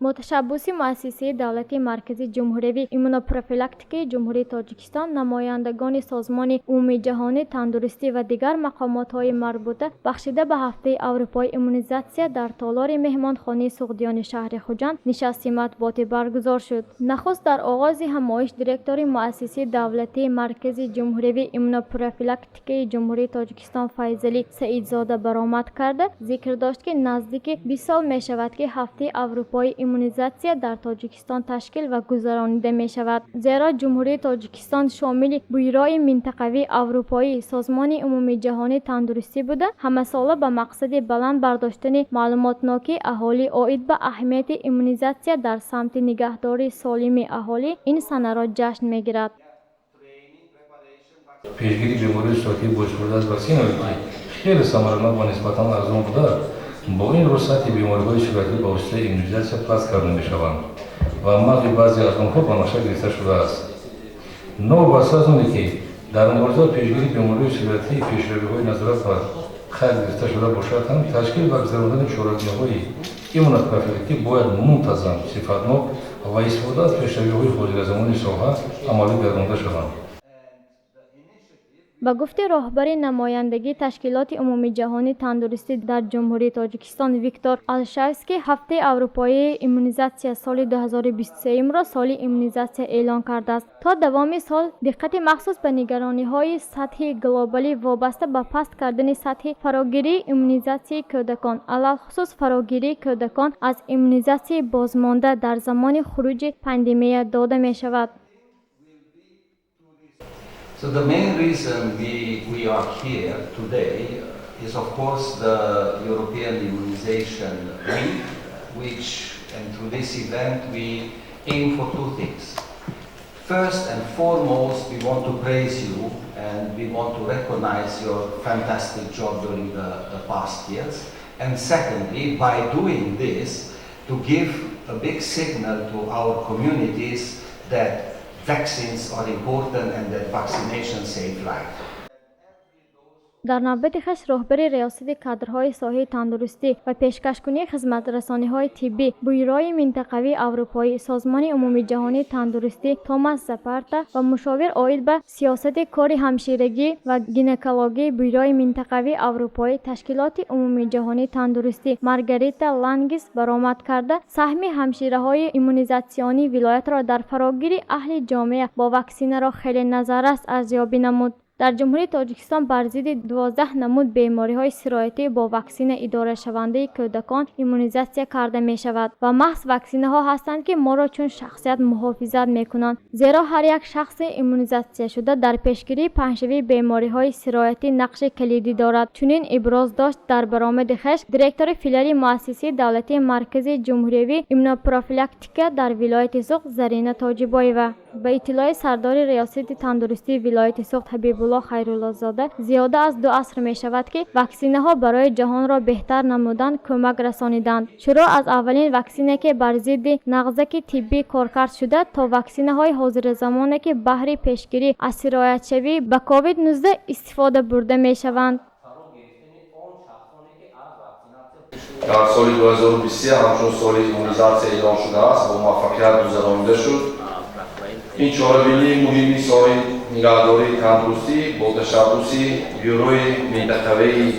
Бо ташаббуси Муассисаи давлатии Маркази ҷумҳуриявии иммунопрофилактикаи Ҷумҳурии Тоҷикистон, намояндагони Созмони умумиҷаҳонии тандурустӣ ва дигар мақомотҳои марбута бахшида ба Ҳафтаи аврупоии иммунизатсия дар толори меҳмонхонаи Суғдиёни шаҳри Хуҷанд нишасти матбуотӣ баргузор шуд. Нахуст дар оғози ҳамоиш директори Муассисаи давлатии Маркази ҷумҳуриявии иммунопрофилактикаи Ҷумҳурии Тоҷикистон Файзалӣ Саидзода баромад карда, зикр дошт, ки наздики 20 сол мешавад, ки Ҳафтаи аврупоии иммунизатсия дар Тоҷикистон ташкил ва гузаронида мешавад, зеро Ҷумҳурии Тоҷикистон шомили Бюрои минтақавии аврупоии Созмони умумиҷаҳонии тандурустӣ буда, ҳамасола ба мақсади баланд бардоштани маълумотнокии аҳолӣ оид ба аҳамияти иммунизатсия дар самти нигаҳдории солимии аҳолӣ ин санаро ҷашн мегирад. Пешгирии бемории сироятӣ бо истифода аз ваксинаҳое, ки хеле самаранок ва нисбатан арзон буда, бо ин роҳ сатҳи бемориҳои сироятӣ ба воситаи иммунизатсия паст карда мешаванд ва манъи баъзе аз онҳо ба нақша гирифта шудааст. Новобаста аз оне ки дар мубориза ба пешгирии бемориҳои сироятӣ пешравиҳои назаррас ба қайд гирифта шуда бошад ҳам, ташкил ва гузарондани чорабиниҳои иммунопрофилактикӣ бояд мунтазам, сифатнок ва истифода аз пешравиҳои ҳозиразамони соҳа амалӣ гардонда шаванд. Ба гуфти роҳбари намояндагии Ташкилоти умумиҷаҳонии тандурустӣ дар Ҷумҳурии Тоҷикистон Виктор Алшавский, Ҳафтаи аврупоии иммунизатсия соли 2023-ро соли иммунизатсия эълон кардааст. То давоми сол диққати махсус ба нигарониҳои сатҳи глобалӣ вобаста ба паст кардани сатҳи фарогирии иммунизатсияи кӯдакон, алалхусус фарогирии кӯдакон аз иммунизатсияи бозмонда дар замони хуруҷи пандемия дода мешавад. So the main reason we are here today is, of course, the European Immunization Week, which, and through this event we aim for two things. First and foremost, we want to praise you and we want to recognize your fantastic job during the past years. And secondly, by doing this, to give a big signal to our communities that vaccines are important and that vaccination save life. Дар навбати хеш роҳбари Риёсати кадрҳои соҳаи тандурустӣ ва пешкашкунии хизматрасониҳои тиббӣ Бюрои минтақавии аврупоӣ Созмони умумиҷаҳонии тандурустӣ Томас Запарта ва мушовир оид ба сиёсати кори ҳамширагӣ ва гинекологии Бюрои минтақавии аврупоӣ Ташкилоти умумиҷаҳонии тандурустӣ Маргарита Лангис баромад карда, саҳми ҳамшираҳои иммунизатсионии вилоятро дар фарогирии аҳли ҷомеа бо ваксинаро хеле назаррас арзёбӣ намуд. Дар Ҷумҳурии Тоҷикистон бар зидди 12 намуд бемориҳои сироятӣ бо ваксина идорашавандаи кӯдакон иммунизатсия карда мешавад ва маҳз ваксинаҳо ҳастанд, ки моро чун шахсият муҳофизат мекунанд, зеро ҳар як шахси иммунизатсияшуда дар пешгирии паҳншавии бемориҳои сироятӣ нақши калидӣ дорад. Чунин иброз дошт дар баромади хеш директори филиали Муассисаи давлатии Маркази ҷумҳуриявии иммунопрофилактика дар вилояти Суғд Зарина Тоҷибоева. Ба иттилои сардори Риёсати тандурустии вилояти Суғд Ҳабибулло Хайруллозода, зиёда аз 2 аср мешавад, ки ваксинаҳо барои ҷаҳонро беҳтар намудан кӯмак расониданд. Шурӯъ аз аввалин ваксине, ки бар зидди нағзаки тиббӣ коркард шуда, то ваксинаҳои ҳозиразамоне, ки баҳри пешгирӣ аз сироятшавӣ ба COVID-19 истифода бурда мешаванд. Дар соли 2023 ҳамчун соли иммунизатсия эълон шудааст, бо муваффақият гузаронида шуд. Ин чорабинии муҳими соҳаи нигаҳдории тандурустӣ бо ташаббуси Бюрои минтақавии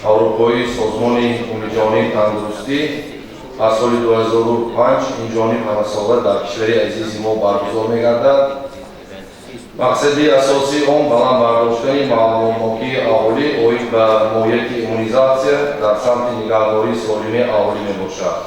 аврупоии Созмони умумиҷаҳонии тандурустӣ аз соли 2005 инҷониб ҳамасола дар кишвари азизи мо баргузор мегардад. Мақсади асосии он баланд бардоштани маълумотнокии аҳолӣ оид ба моҳияти иммунизатсия дар самти нигаҳдории солимии аҳолӣ мебошад.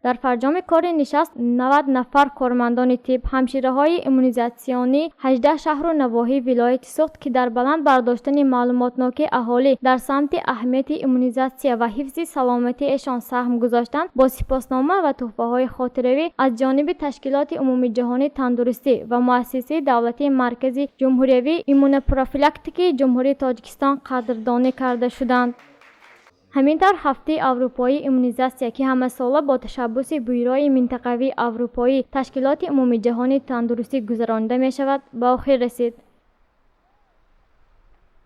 Дар фарҷоми кори нишаст 90 нафар кормандони тиб, ҳамшираҳои иммунизатсионии 18 шаҳру навоҳии вилояти Суғд, ки дар баланд бардоштани маълумотнокии аҳолӣ дар самти аҳамияти иммунизатсия ва ҳифзи саломатии эшон саҳм гузоштанд, бо сипоснома ва тӯҳфаҳои хотиравӣ аз ҷониби Ташкилоти умумиҷаҳонии тандурустӣ ва Муассисаи давлатии Маркази ҷумҳуриявии иммунопрофилактикии Ҷумҳурии Тоҷикистон қадрдонӣ карда шуданд. Ҳамин тавр, Ҳафтаи аврупоии иммунизатсия, ки ҳамасола бо ташаббуси Бюрои минтақавии аврупоӣ Ташкилоти умумиҷаҳонии тандурустӣ гузаронида мешавад, ба охир расид.